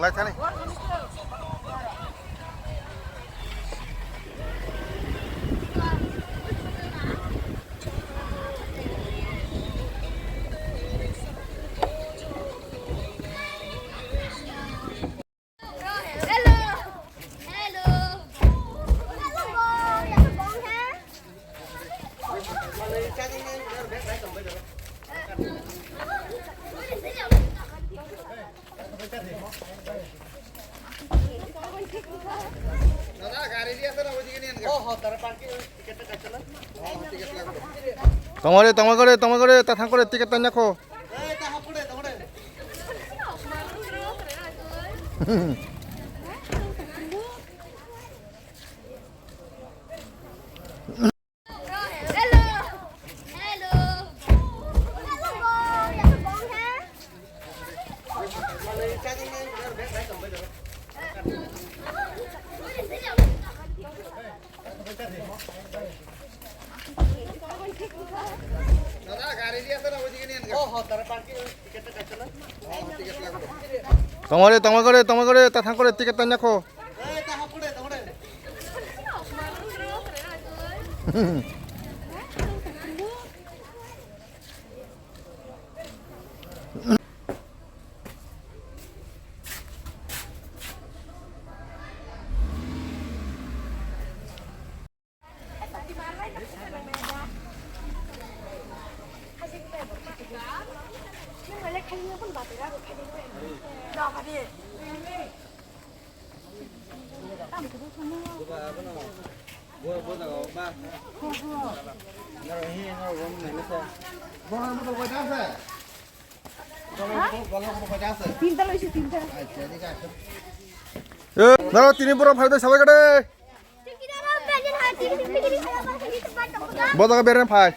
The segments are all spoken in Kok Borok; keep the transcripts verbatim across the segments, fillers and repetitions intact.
Lai thani. Tongore, tongore, tongore, ta thang kore, ticket ta nyakho. Tongore, tongore, tongore, ta thang kore, ticket ta nyakho. তিনটা লইছি, তিনটা। এ, ধরো, তিনি পুরো ফাইদা সবাই কাটে। বদা বেরেন ফাই।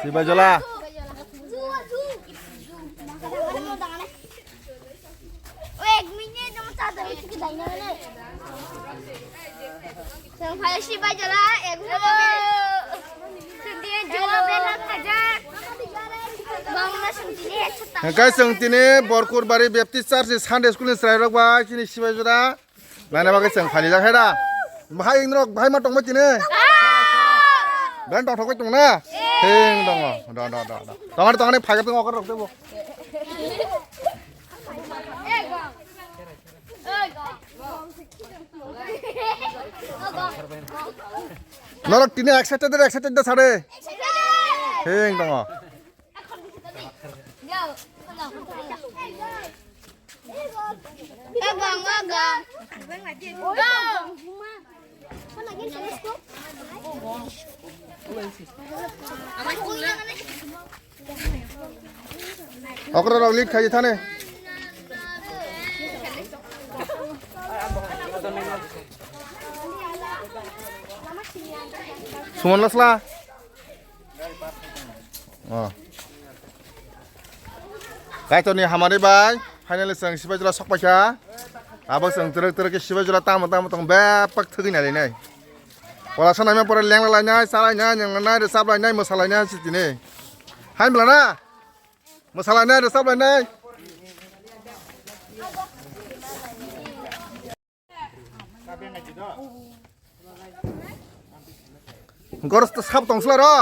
সিবাই জলা। Hingke chwng tini Borkurbari Baptist Church ni Sunday School ni chwrairok bai chini sibai jora naina bagwi chwng phalijak hai da. Bahai wngno bahai ma tongbai tini. Ben tongthok bai tong na. Hing tongo. Do do do do. Tongani tongani phaiga tongo okor rok tebo. Norok tini excited, excited da sare. Hing tongo. Okra rok lit khai thane. Suman lasla. Oh. Kaitorni hamari bai, finally chwng sibai jora sok paikha. Abo chwng twrwk twrwk khe sibai jora tamo tamo tong bepak thwgwi nai nai. Pora sanai ma pore lengla lainai, chalainai, nenglanai, rwchap lainai, mwsa lainai, si tini. Hai mla na? Mwsa lainai, rwchap lainai. Gor sab tong sla ro.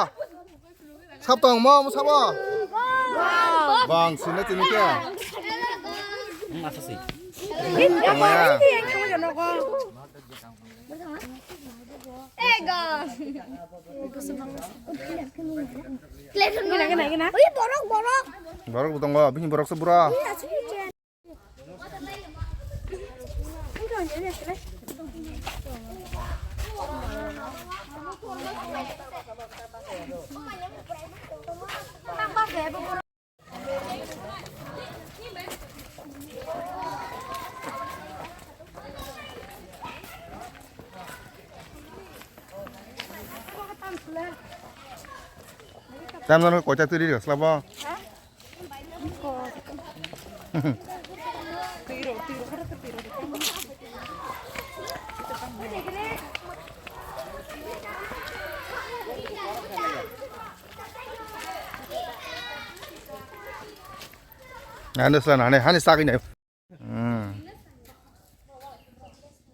Sab tong mo, mo sabo. Bang sini tini kya? Masa sih? Tong ya. Borok, borok. Bini borok se bura. Tamno koita twi ri rwsla bo? Ano sa nane hani sagwi nai.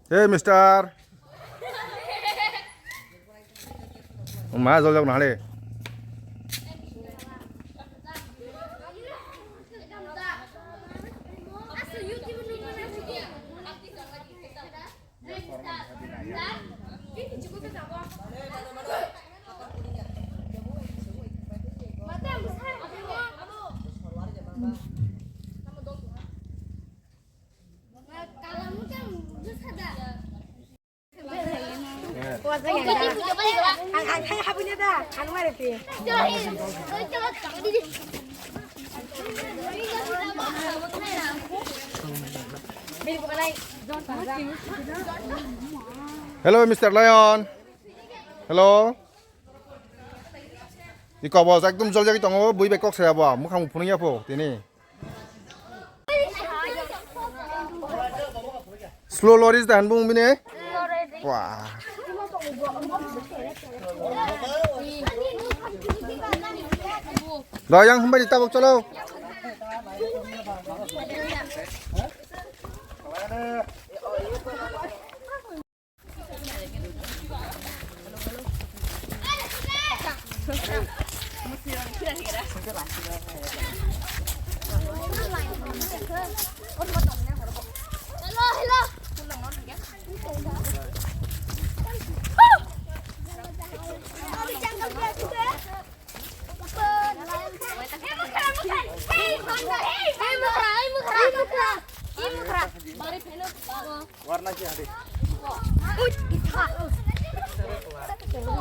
Hey, mister. Ma jol jok nahale. Hello, mister Lion. Hello. Iko bo ekdom jol jagwi tongo, bui bai kok saya bo, mukhang phunung ya pho tini. Slow loris da hanbung bini. Wah. Da yang hambai di tabok cholo.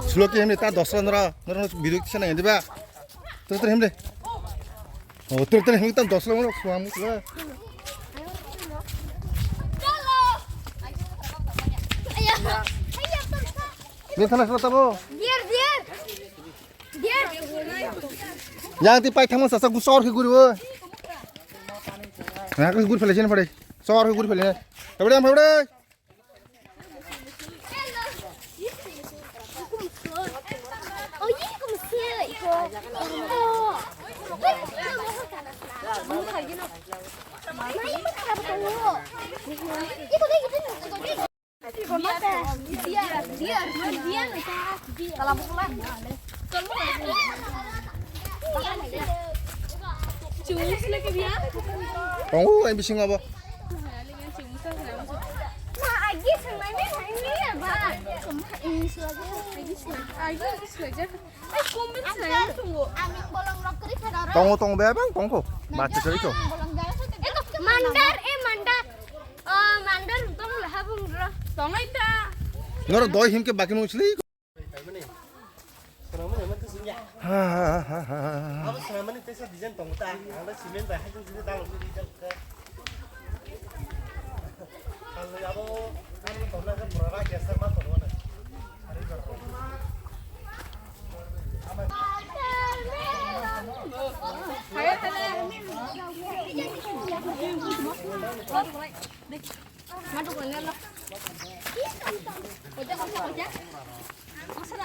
Sulo ki hemni ta dosra nora, nora video kisa nai diba? Ter ter hemde. Oh, ter ter hemni ta dosra nora suamu sulo. Ni thana sulo tabo. Dear, dear. Yang ti pai thangma sasa gu sor khi guri bo. Na ka guri phele chen phade. Sor khi guri phele. Phade phade. Tongo, ang bising abo. Tongo, tongo, bebang, tongo. Bacha chori ko. Mandar, eh, mandar. Oh, mandar, tong lah, bung, bro. Tongo ita. Noro doi him ke baki nung sli. Ha, ha, ha, ha, ha. Abo swnamani teisa design tongo ta. Ang da cement bai hai jodi dal ri jal ka. Ang abo ani tongna ka pura ra gas ma tongo na.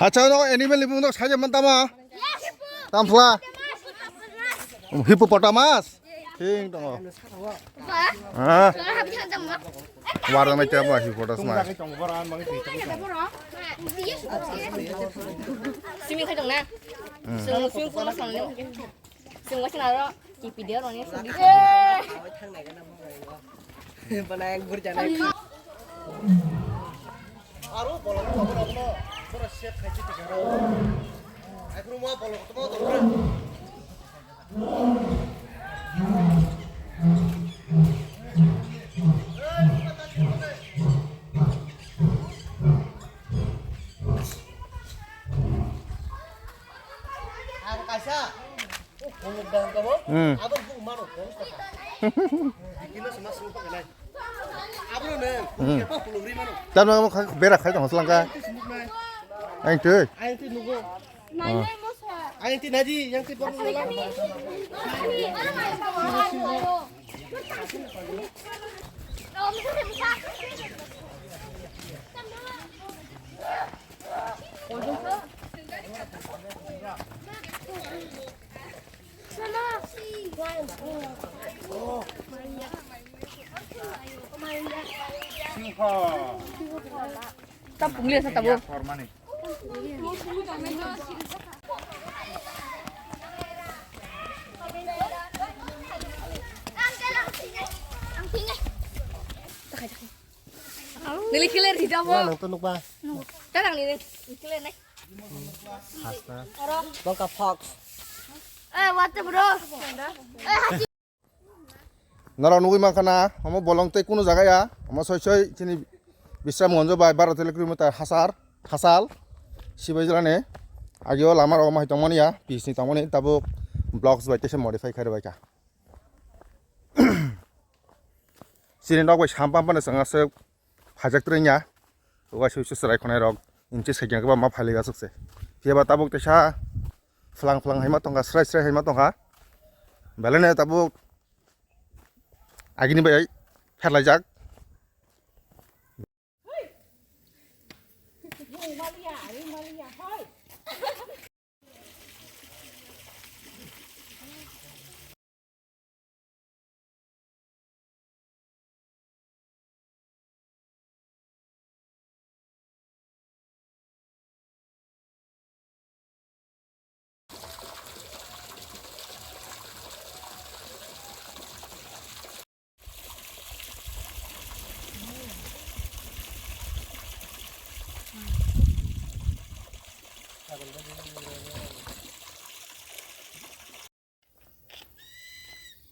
Acha, no animal ni bumung sai man tama. Tamphla. Hippopotamus. Thing tongo. Ah. Warang mai tama hippopotamus. Simi khai tong na. Hmm. Simi, simi pura sang le. Simi khai na ro. Ki video ro ni. Bana ek bur jana. Aro bolong ko abo no pura set khai ti karo. Ai pura mo bolong to mo to. Abo kaisa. Hmm. Tamno amo khai, bera khai tong selangka. Ang tui. Ang tui naji, yang tui borok nolak. Singha. Tam pungli sa tabo. Nili clear di tabo. Wah, nang tunuk ba. Tarang nili clear nai. Hasta. Bangka fox. Eh, what the bro? Eh, Norok nugwi mankha na, omo bolong tei kunu jaga ya, omo soi soi chini Bisramganj bai baro tele kilometer hasar, hasal, sibai jilani agio lama rok omo hai tongmani ya, pis ni tongmani, tabuk blocks bai teisa modify khai rwbaikha. Chini nok bai sampang phano chwng aswk phaijak twrwngya, uaisa uaisa chwrai khonai rok inchi saikhe ma phailai aswk se. Phiya ba tabuk teisa phlang phlang hai ma tongkha, srai srai hai ma tongkha. Belai no tabuk agini bai pherlaijak.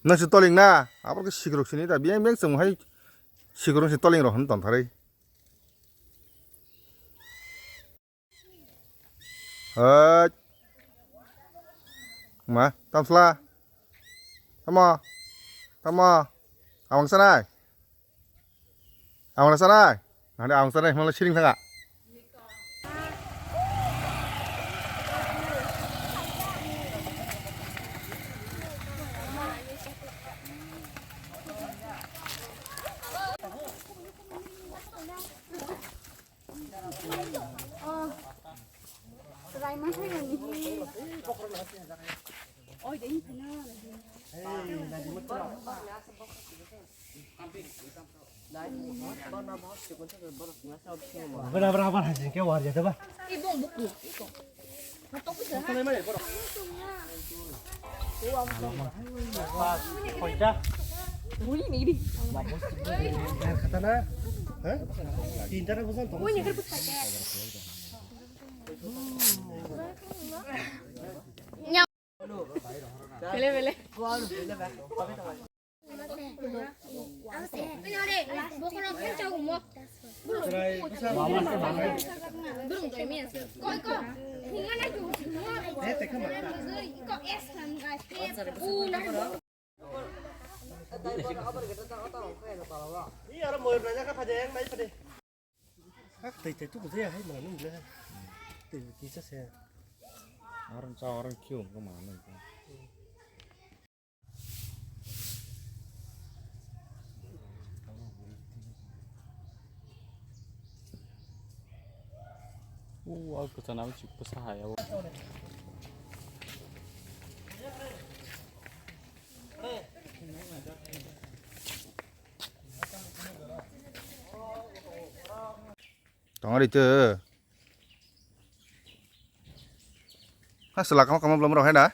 Nang si toling na, abor ke sikrok sini da, biang biang chwng hai sikrok si toling rok hwn tong tharwi. Hai. Ma, tamsla. Tamo. Tamo. Awang sanai. Awang sanai. Nang awang sanai, malah siring thanga. Bra bra bra, hajin ke war jate ba. Khatana? Ha? Tinta na busan to. Bele, bele. Hak, tei tei tu kuchia hai mana nung le. Tei kisa se. Orang cau orang kiu ke mana nung. Uh, aku sana cik pesah ya. Tongari tu. Ha, selak kamu kamu belum roh ya dah.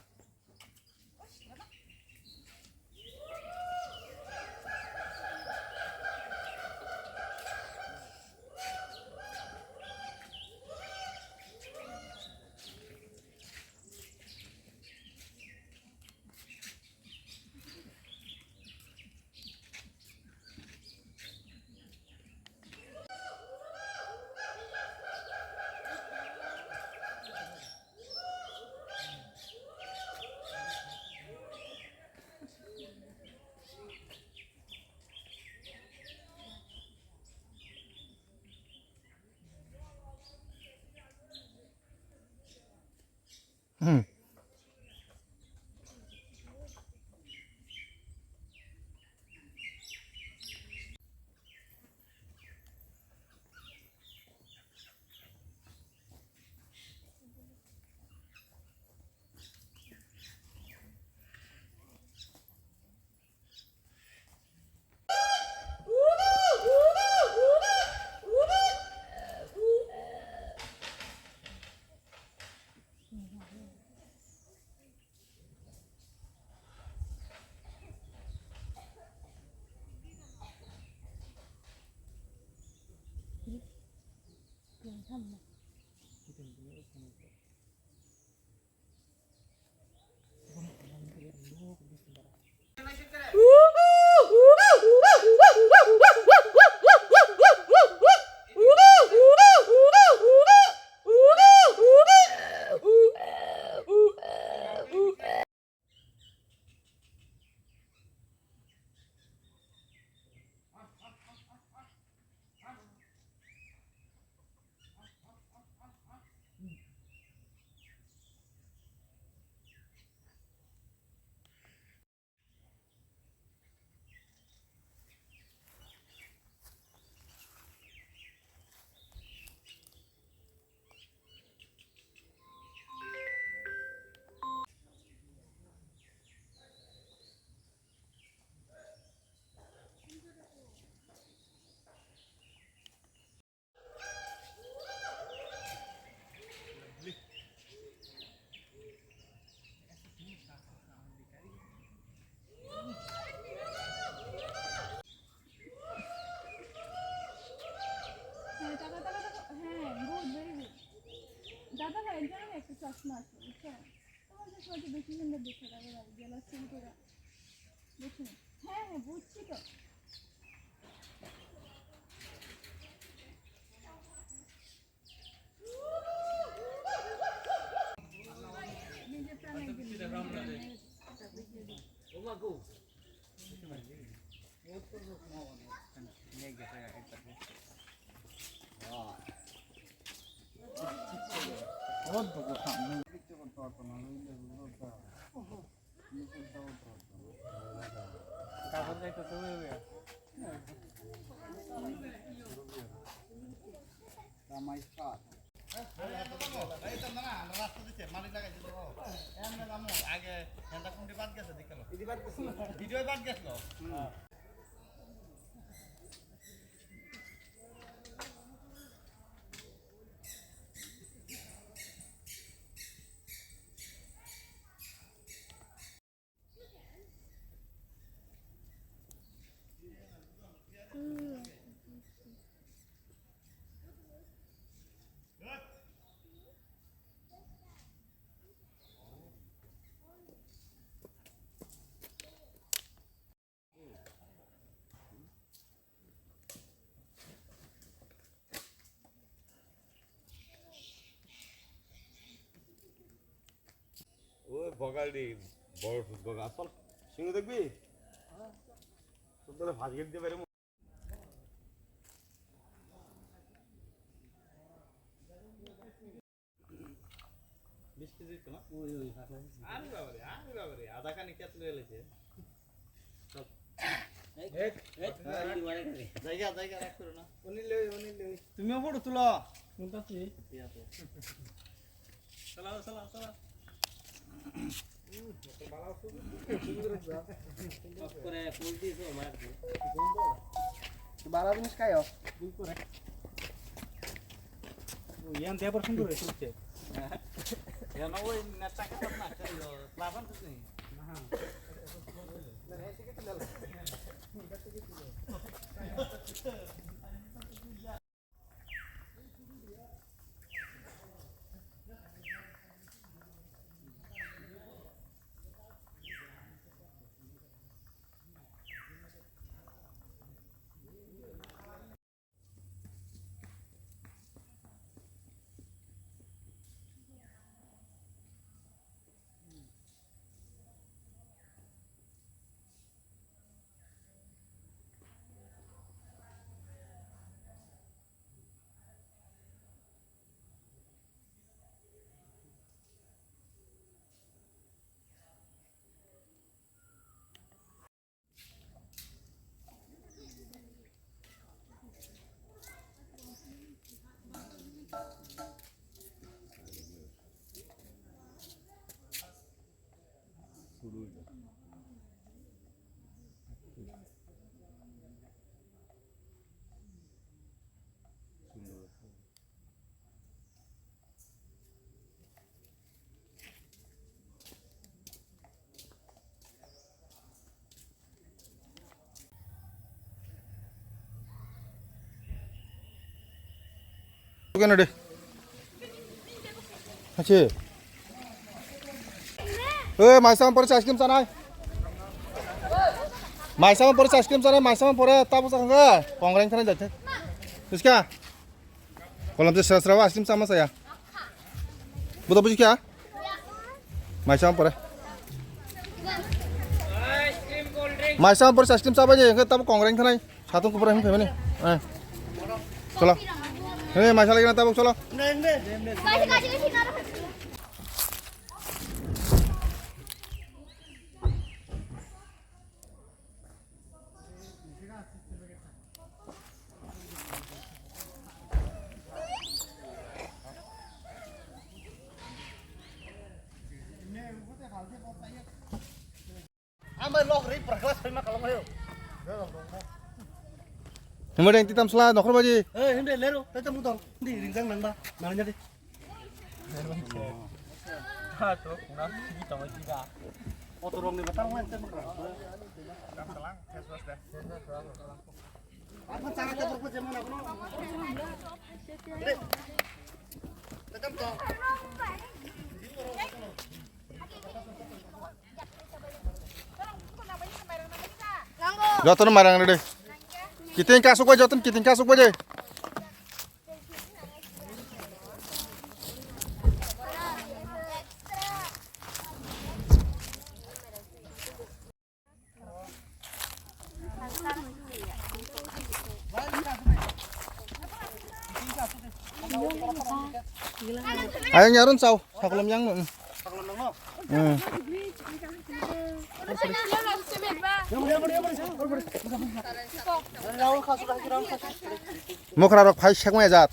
পাঁচ মাস, বুঝছো? তোমার যে সবাইকে বেশি সুন্দর দেখতে লাগে বাড়ি, জেলাস ফিল করে। বুঝছো? হ্যাঁ, হ্যাঁ, বুঝছি তো। নিজের প্রাণ একদিন নিজের প্রাণ। ওই বগালটি বড় ফুটবল আসল সিংহ দেখবি? তোর ভাত খেতে পারে। বিশ কেজি তো না? ওই, ওই, পাতলা। আরে বাবারে, আরে বাবারে, আধা খানি কেটে লেগেছে। সব। এই, এই, এই, এই, জায়গা, জায়গা রাখ করো না। অনিল লই, অনিল লই। তুমিও ফটো তুলো। কোনটা তুই? ঠিক আছে। চালাও, চালাও, চালাও। Off করে ফুল দিছো, মার দে। বারো জিনিস খাইও। ইয়ান দেবার সুন্দর হয়েছে। ইয়ান ওই নেতা কে না, লাভান তো নেই। Oke, nade. Achi. Eh, maisa pore ice cream sanai. Maisa pore ice cream sanai, maisa pore tapo sakanga. Kongreng sanai jate. Iska. Kolam te sera sera ice cream sama saya. Buta buji kya? Maisa pore. Maisa pore ice cream sama je, enggak tapo kongreng sanai. Satung kupra him pemene. Eh. Chalo. Hei, maisa lagi na tabuk, chalo. Himba deng titam sla nokhor baji. Eh, himba lero, tata mudor. Di ringjang nangba, nangja di. Ha, to, kuna, sigi tama sigi da. Oto rong ni batang man tem. Apa cara ke berapa zaman apa? Ini. Tekan to. Jotono mairang rede. Kiting kasuk bai, joton kiting kasuk bai de. Ayang yarun sau, sakolom yang nu. Hmm. Mokra rok phai sekmaya jat.